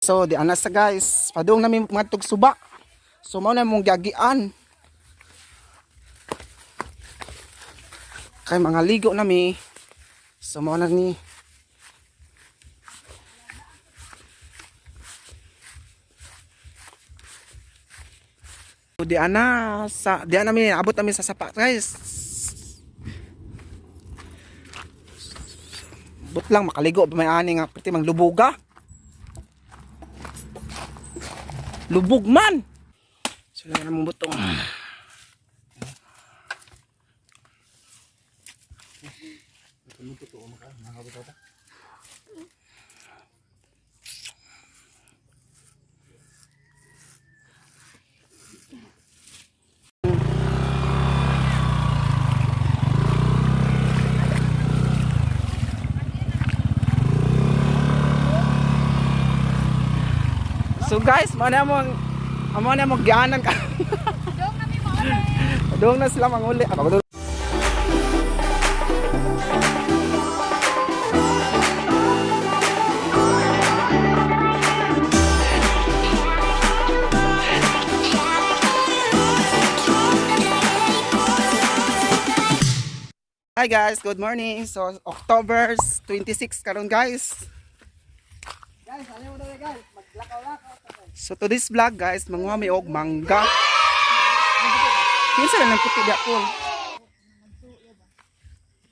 So di ana sa guys, padung nami ngadtog suba. So mao na mong giagian. Kay mga ligo nami. So mao na ni. So, di ana sa di ana mi abot nami sa sapa, guys. But lang makaligo may ani nga pati mang lubuga. Lubog man. So na mong butong. So guys, mo na mo amo na mo gianan ka. Dong kami mauli. Doon na sila manguli. Ah, bago. Hi guys, good morning. So October 26 karon, guys. So to this vlog guys, manguha mi og mangga. Kinsa na nang puti diya po?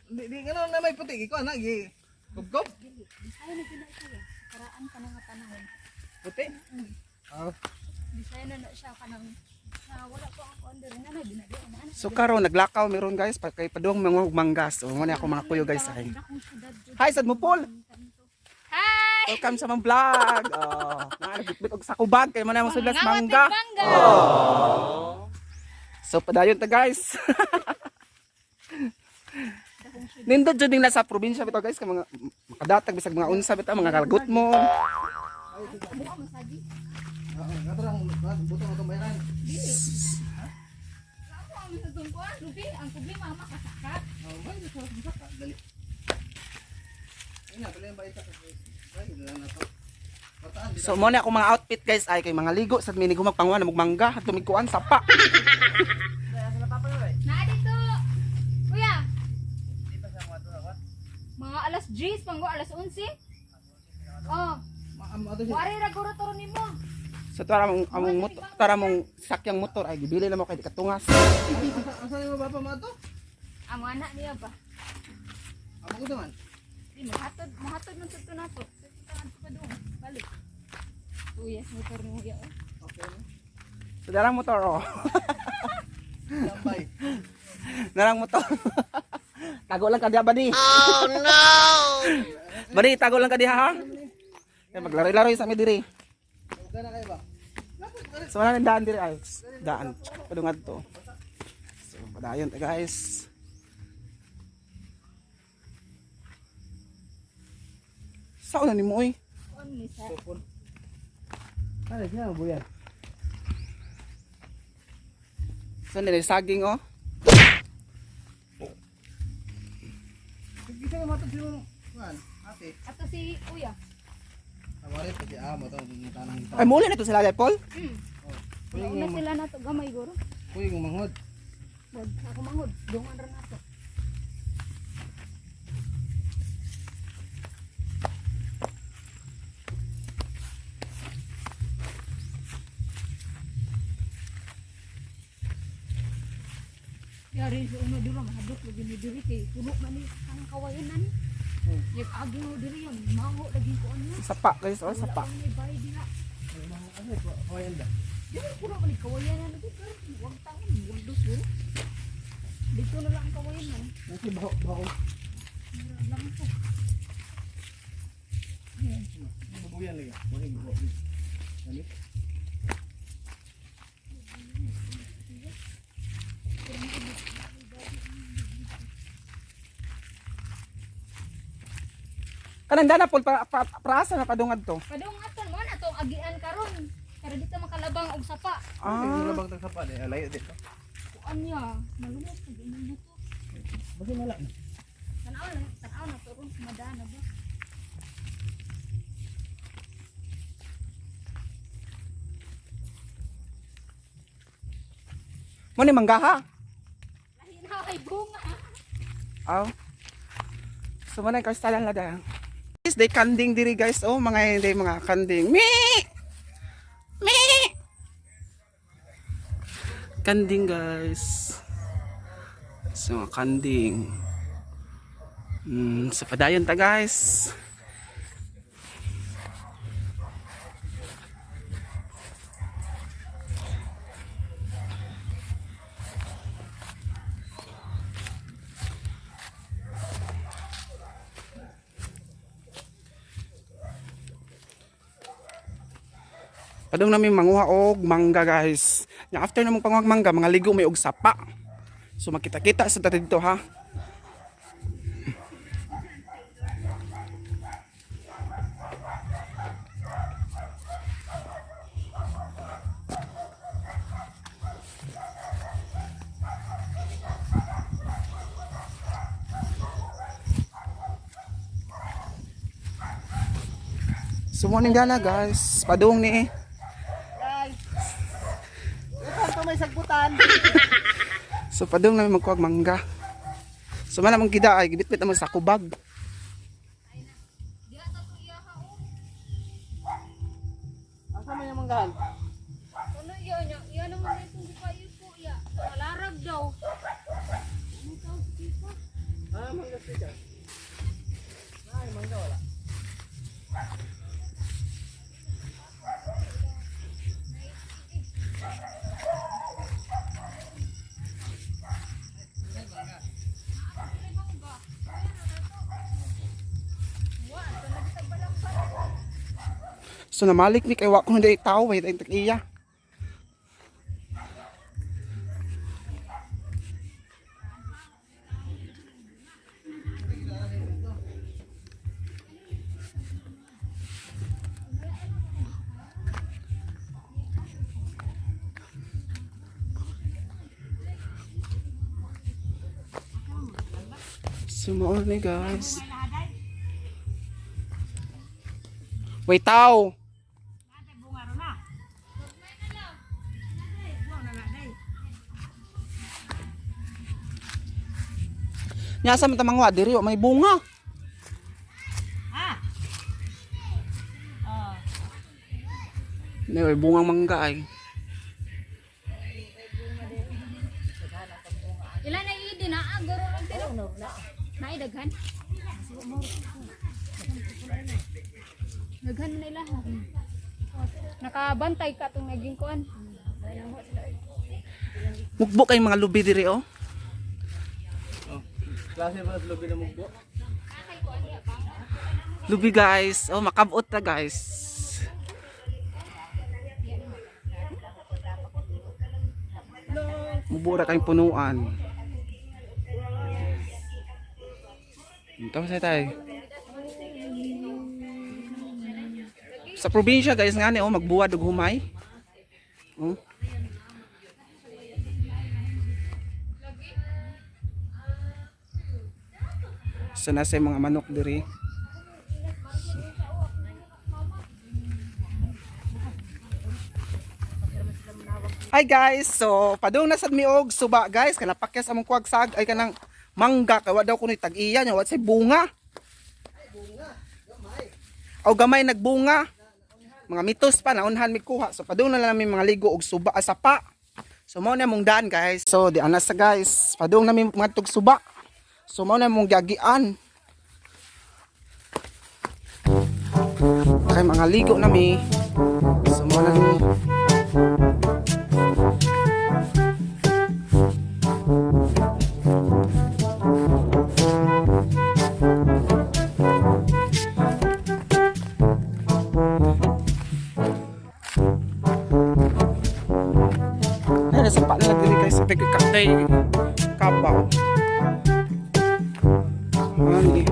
Di di ngano na may puti ko ana gi. Gubgob. Bisaya na gina siya. Karaan ka na nga panahon. Puti. Ah, Bisaya na na siya kanang na wala pa ang kuan diri na na ginagi na na. So karon naglakaw meron guys pa kay padung manguha og mangga. So mo na ako mga kuyo guys ay. Akong syudad jud. Hi sad mo Paul. Hi. Welcome sa mga vlog. Oh, nagbitbit og sakubag kay mo na mo sudlas mangga. Mangga. So padayon ta, guys. Nindot jud ning nasa probinsya bitaw guys kay mga makadatag bisag mga unsa bitaw mga kalagot mo. Buka mo sagi. Oo, kato lang butong atong bayaran. Ako ang sa tungkuan, lubi ang problema ang makasakat. Oh, bay sa sa dali. Ay na, pala yung baita kasi. Bay na na to. Bataan di. So mo na ako mga outfit guys ay kay mga ligo sad minig magpanguha na mangga at tumigkuan sapa. Na dito. Kuya. Mga alas 10, panggo alas 11. Oh, Maam ato siya. wari ra guro toro nimo. So tara mong among motor, tara mong sakyang motor ay gibili na mo kay di katungas. Asa asa nimo ba pa mato? Ang anak niya ba? Amo ko man. Di mahatod, mahatod man sa nato. Sa kita pa doon. Balik. Uy, yes, motor mo ya. Oh. Okay. So darang motor oh. Tambay. Narang motor. Tago lang ka diha badi. Oh no. Badi, tago lang ka diha ha. Kay maglaro-laro sa mi diri. Uga na kayo ba? So wala nang daan diri ay daan. Padungad to. So padayon ta guys. Sao na nimo oy? Kuan ni sa. Sopon. Ano siya buyan? So nila saging oh. Kita na mato siya kuan. Ate. Ato si Uya. Awari pa siya amo tong tanang Ay muli na to sila kay Paul. Kuy Una sila nato gamay guro. kuy manghod. Wag ako manghod, dungan ra nato. Yari sa una dira mahadlok lagi ni diri kay puno man ni ang kawayanan. Yag agi mo diri yan, maho lagi ko ano. Sapa guys oh, sapa. Wala may bay diha. Ano kawayan ba? Dili puno man ni kawayanan lagi pero wag tangan muldos yun. Dito na lang ang kawayanan. Nasi baho baho. Mura lang to. Buyan lagi. Buyan baho. Dali. Kanang dana Paul para pa, praasa na padungad to. Padung aton mo na tong agian karon. Para dito makalabang og sapa. Ah, Labang tag sapa di layo dito. Kuan niya, malumot pag imong motor. Basi mala. Tanaw na, tanaw na to ron madana ba. Mo ni manggaha. Lahi na kay bunga. Aw. So mo na karsada la da. Guys, they kanding diri guys. Oh, mga hindi mga kanding. Mi! Mi! Kanding guys. So mga kanding. Sa padayon ta guys. Padung namin manguha og mangga guys. Nya after namong panguha og mangga, mga ligo may og sapa. So makita-kita sa ta dito ha. So morning gana guys. Padung ni. Guys! Ito may sagbutan. So padung namin magkuha og mangga. So man among gida ay gibitbit naman sa kubag. Diha ta to iya ha oh. Asa man yung manggahan? Ano iya nya? Iya naman na itong gipaipo iya. Malarag daw. Ano tawag sa tipo? Ah, mangga siya. Ay, mangga wala. So namalik mi kay wa ko na tawo way tayong tag-iya. So mao ni guys. Wait tao. Nya sa man ta mangwa diri wa may bunga. Ha? Oh. May way bungang mangga ay. Ila na idi na agoro lang tino. Naay daghan. Daghan na ila. Nakabantay ka tong naging kuan. Mugbo kay mga lubi diri oh. Oh. Klase ba sa lubi na mugbo? Lubi guys. Oh makabot ta guys. Mubura kayong punuan. Tapos na tayo. Sa probinsya guys nga ni oh magbuwad og humay. Oh. So nasa yung mga manok diri. Hi guys, so padung na sad mi og suba guys, kana pakyas among kuwag sag ay kanang mangga kay wa daw kunoy tag-iya nya wa say bunga. Aw gamay nagbunga. Mga mitos pa naunhan mi kuha. So padung na lang mi mga ligo og suba sapa. So mao na mong daan guys. So di ana sa guys, padung na mi mga tug suba. So mao na mong giagian. Kay mga ligo na mi. So mao na ni. Ay, nasa pa nila diri guys sa tigkatay kabaw. Ani.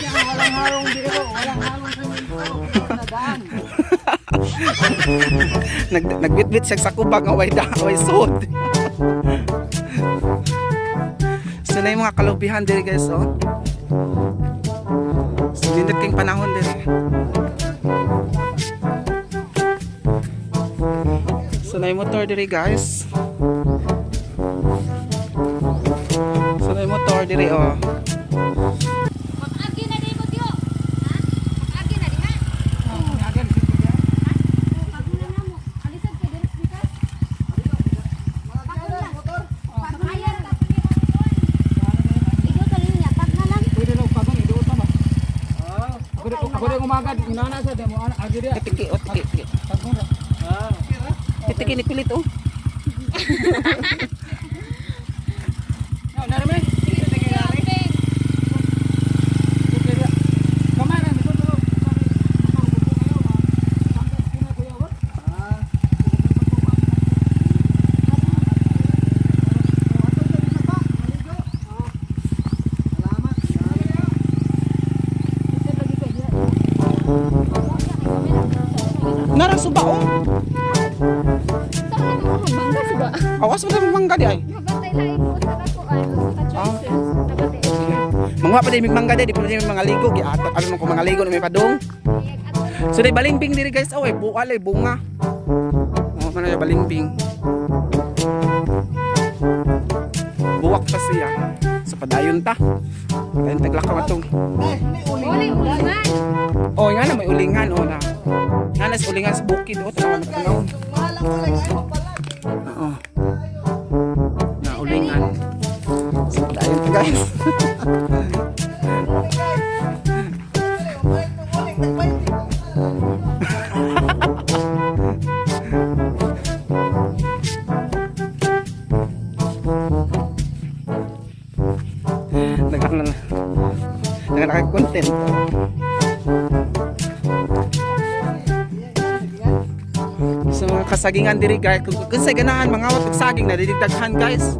Walang halong biro, walang halong semento. Na daan. Nagbitbit siya sa kubag nga way da, way sod. So na yung mga kalubihan diri, guys, oh. So nindot king panahon diri. So na yung motor diri, guys. So na yung motor diri, oh. Mag-agi na di mo tiyo. Ha? Mag-agi na di ha? Oh, paguna na mo. Alisad kay diri sa Motor. Pag-ayan ta. Igo ta niya pag na lang. Pwede na upagon, iduot na ba? Ako rin umagad, inana sa demo, agi diya. Tiki, oh, tiki, tiki. Paguna. Tiki ni pilit, oh. No, narame. Kamay na, ito to. Nara suba, oh. Sa na mo magbangga suba. Awas mo na mangga di ay. Mabatay lain mo sa kakuan sa choices. Nabatay. Manguha pa din mangga di, di pa din mga ligo giatak ano man ko mga ligo na may padung. So day balingbing diri, guys, oh, ay bual ay bunga. Oh, man ay balingbing. Buwak pa siya. So padayon ta. Padayon taglakaw atong. Uli ulingan. Oh, nga na may ulingan, oh na. Nga na sa ulingan sa bukid, oh, tanaw na tanaw. Oo. Na ulingan. So padayon ta, guys. Nagano na. Nagano content. Sa mga kasagingan diri, guys, kung sa ganahan mangawat og saging na didaghan, guys.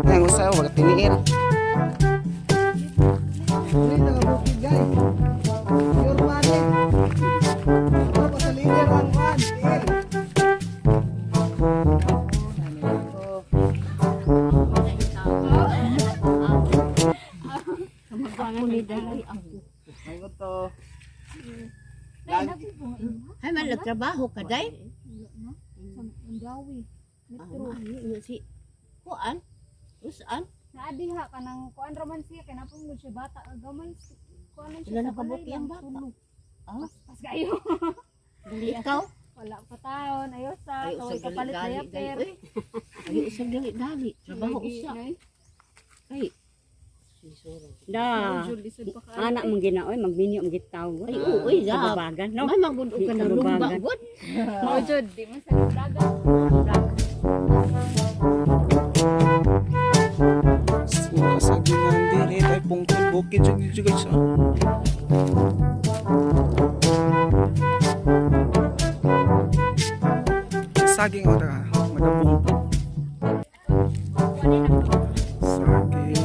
Nang usa wala tiniil. Ay man nagtrabaho ka day. Undawi. Metro. Si kuan. Usaan? Naadiha kanang kuan raman siya kay napong mo siya bata gamay kuan lang siya Wala sa na kabuti balay ang lang, bata. tulog. Ah? Pas kayo. Ikaw? Wala pa taon ayo sa Ay kaway usag kapalit dali dali. diaper. Uy. Ay usag dali dali. Trabaho usa. Ay. Da. Lisod pa ka. Anak mong ginaoy, magminyo mong gitaw. Ay uy gab. Kababagan, no? May magud ka na lumba Kababagan. gud. Mao jud di man sa dagat. Sa mga kasagingan diri ay pungkod bukid jud jud, guys. Oh. Saging o ta magabong. Saging.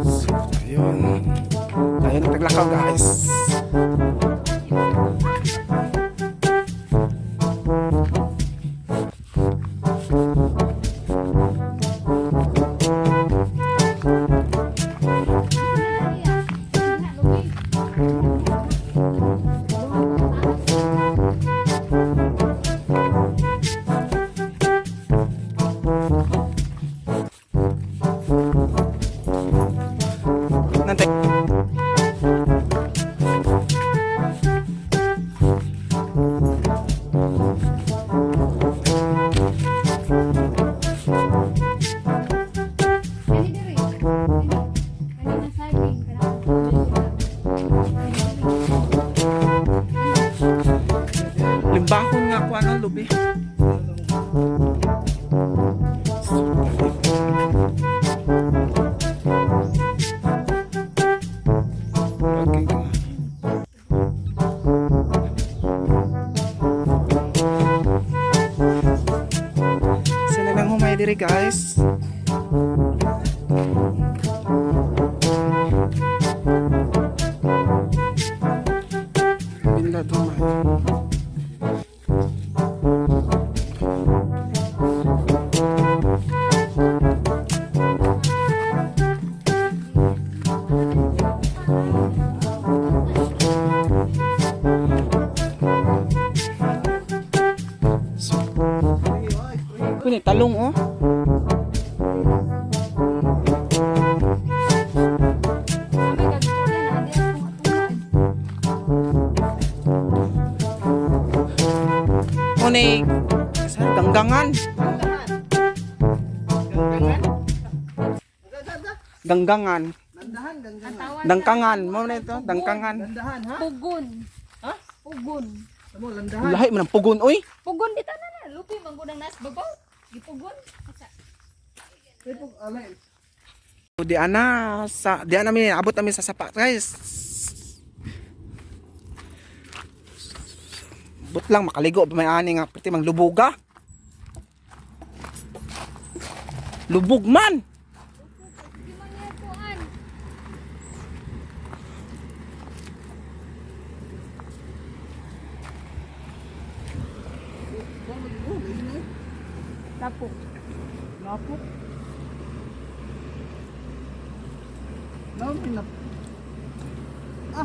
So, ayun. Ayun ang taglakaw, guys. Nantay. Kani diri. Kani na saging kana. Limbahon nga ko ano lubi. nang humay diri, guys. Binlad humay. So, kuni talong oh. Kami kagtulan na di ako atuan. Kuni sa ganggangan. Ganggangan? Ganggangan. Landahan, ganggangan. Tawag Dangkangan mo na ito, dangkangan. Landahan, ha? Pugon. Ha? Pugon. Tamo, landahan. Lahi man ang pugon oy. Pugon dito na na. Lupi man gud ang nas babaw. Gipugon. Asa? Ay, pag alay. Di ana sa di ana mi abot kami sa sapa, guys. But lang makaligo pa may ani nga pati mang lubuga. Lubog man. Di man niya kuan. Tapok. Lapok. Naon pinap. Ah.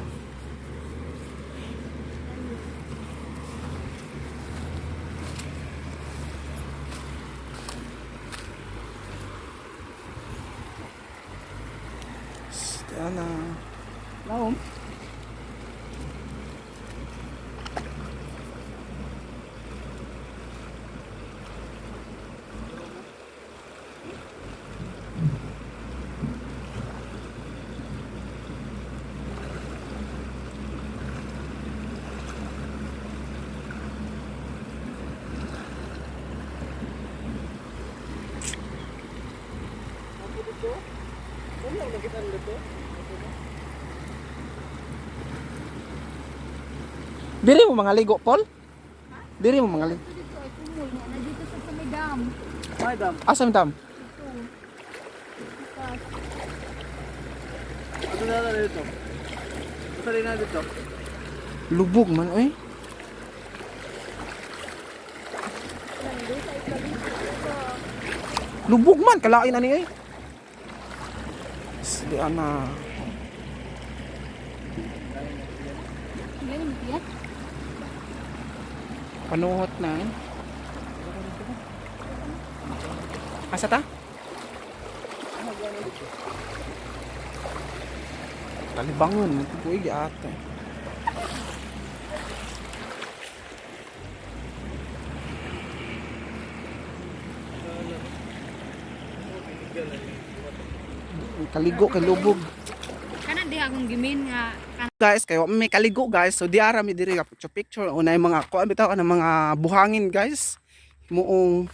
Di ana. Laom. Diri mo mga ligo, Paul? Diri mo mga ligo. Ito dito ay pumul nga na dito sa may dam. Ay, dam. Asa man dam? Dito. Bukas. Ano na na dito? Basta rin na dito. Lubog man oy. Lubog man kalain ani oy. Di ana. Ganun yan. Panuhot na eh. Asa ta? Talibangon, magpupuig ate. Kaligo kay lubog. Kana di akong gimin nga kana Guys, kayo may kaligo, guys. So di ara mi diri ka picture picture unay mga kuan bitaw kanang mga buhangin, guys. Muong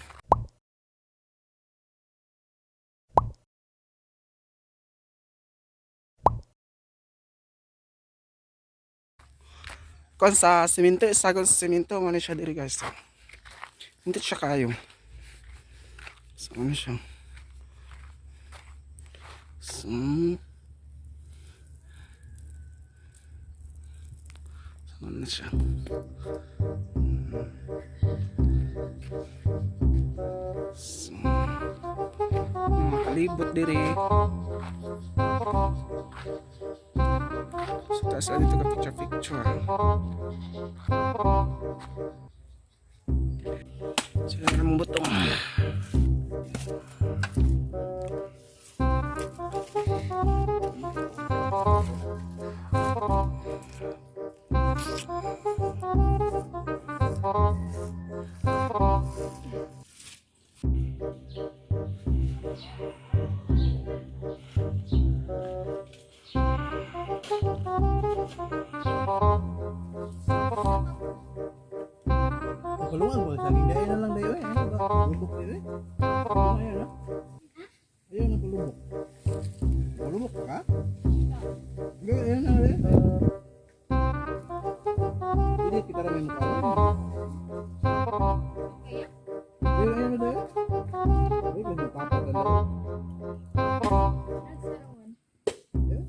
kon sa simento, sa kon sa simento man siya diri, guys. So, hindi siya kayo. So ano siya? So, ano na siya? So, mga kalibot diri. So, taas lang dito ka picture picture. Sila na mong butong. Kulungan mo, saging dahil na lang dayo eh. Ano ba? Lubok dayo eh. Ano ayun ah? Ayun ang kulubok. Kulubok ka? Hindi, ayun na ayun. Hindi, kita rin mukha. Ayun, ayun na dayo. Tapat na lang. Nagsarawan. Yeah.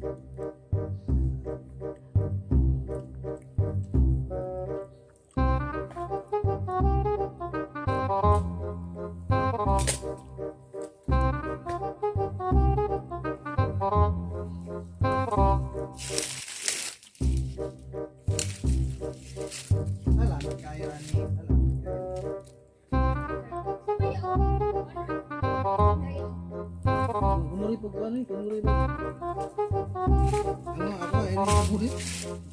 Alam, kaya ni, alam, kaya. Kunuri pag ano eh, kunuri ba? Ano ako eh, kunuri.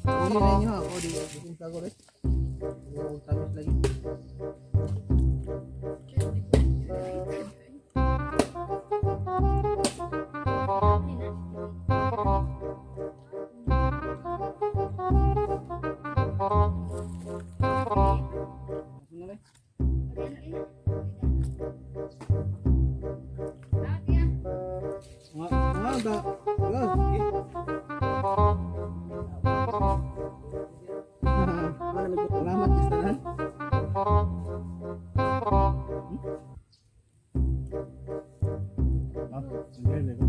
Kunuri na inyo ako, di di ko rin. Oo, tamis lagi. Ano na rin? Mga ba? Wala, sige. Salamat, Mister. Ah, ang galing.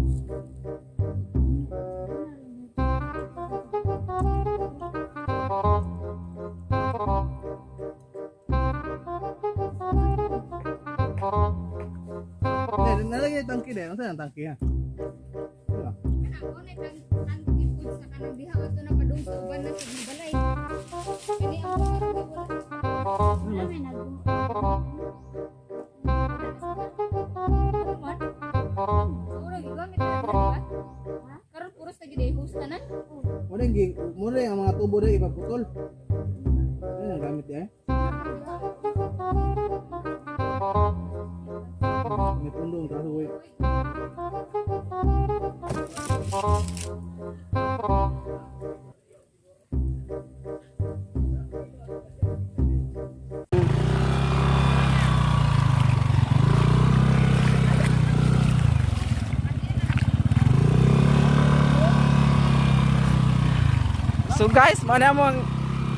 Hindi, nalagay yung tangki din. Ano saan ang tangki ha? Diba? Ako na tangki pud sa kanang diha ato na padung sa uban na sa balay. Kani ang mga wala. Ano man? Ano man? Sa gigamit na ba? Karon puros na gid ay host tanan. Muna yung, muna yung mga tubo na ipaputol. Ano ang gamit niya eh? May pundo ang kaso eh. So guys, mo na mo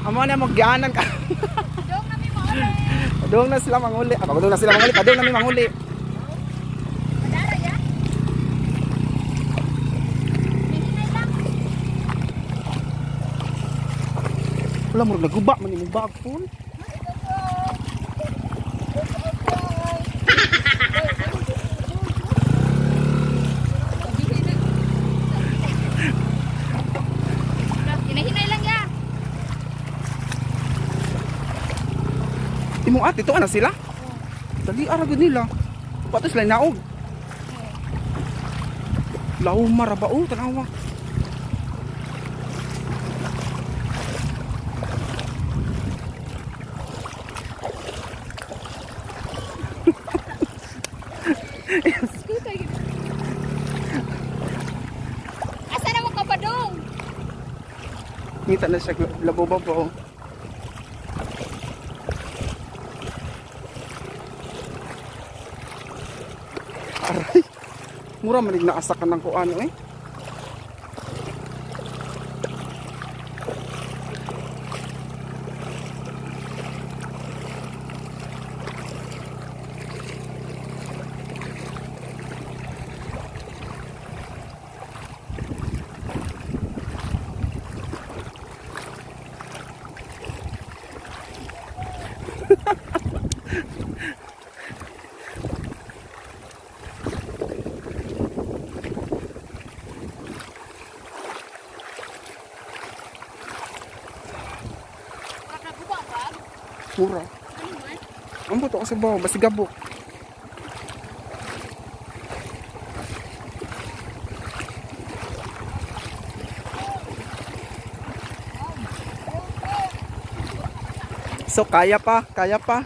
amo na mo gianan ka. Dong na mi mauli. Padung na sila manguli. Ah, padung na sila manguli. Padung na mi manguli. Madara ya. Hinay lang. Wala mo naguba man imong bag pun. Hinahinay lang ya. Imong ate to ana sila. Dali ara gud nila. Pato sila naog. Lauma ra ba oh tanawa. Asa na mo ka padung? Ngita na siya laboba po. Oh. Aray. Mura man naasa ka ng kuano eh. Wala ka ba ba? Mura. Ano man? Ang buto kasi ba, basigabok. So kaya pa, kaya pa.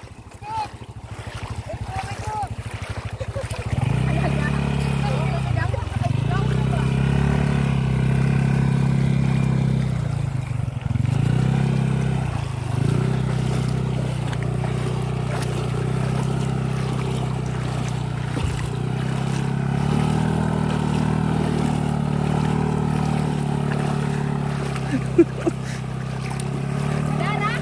Dara.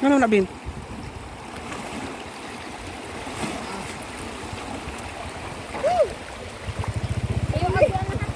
Ano na bin? Ayaw, ayaw na.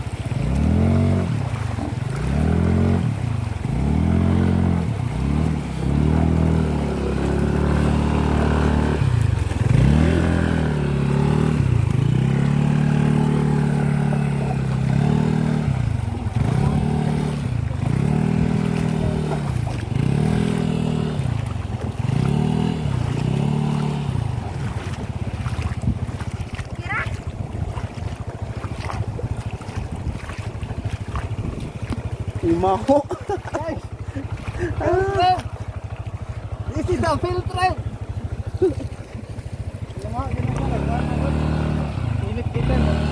Imaho. This is the field trip. Init kita.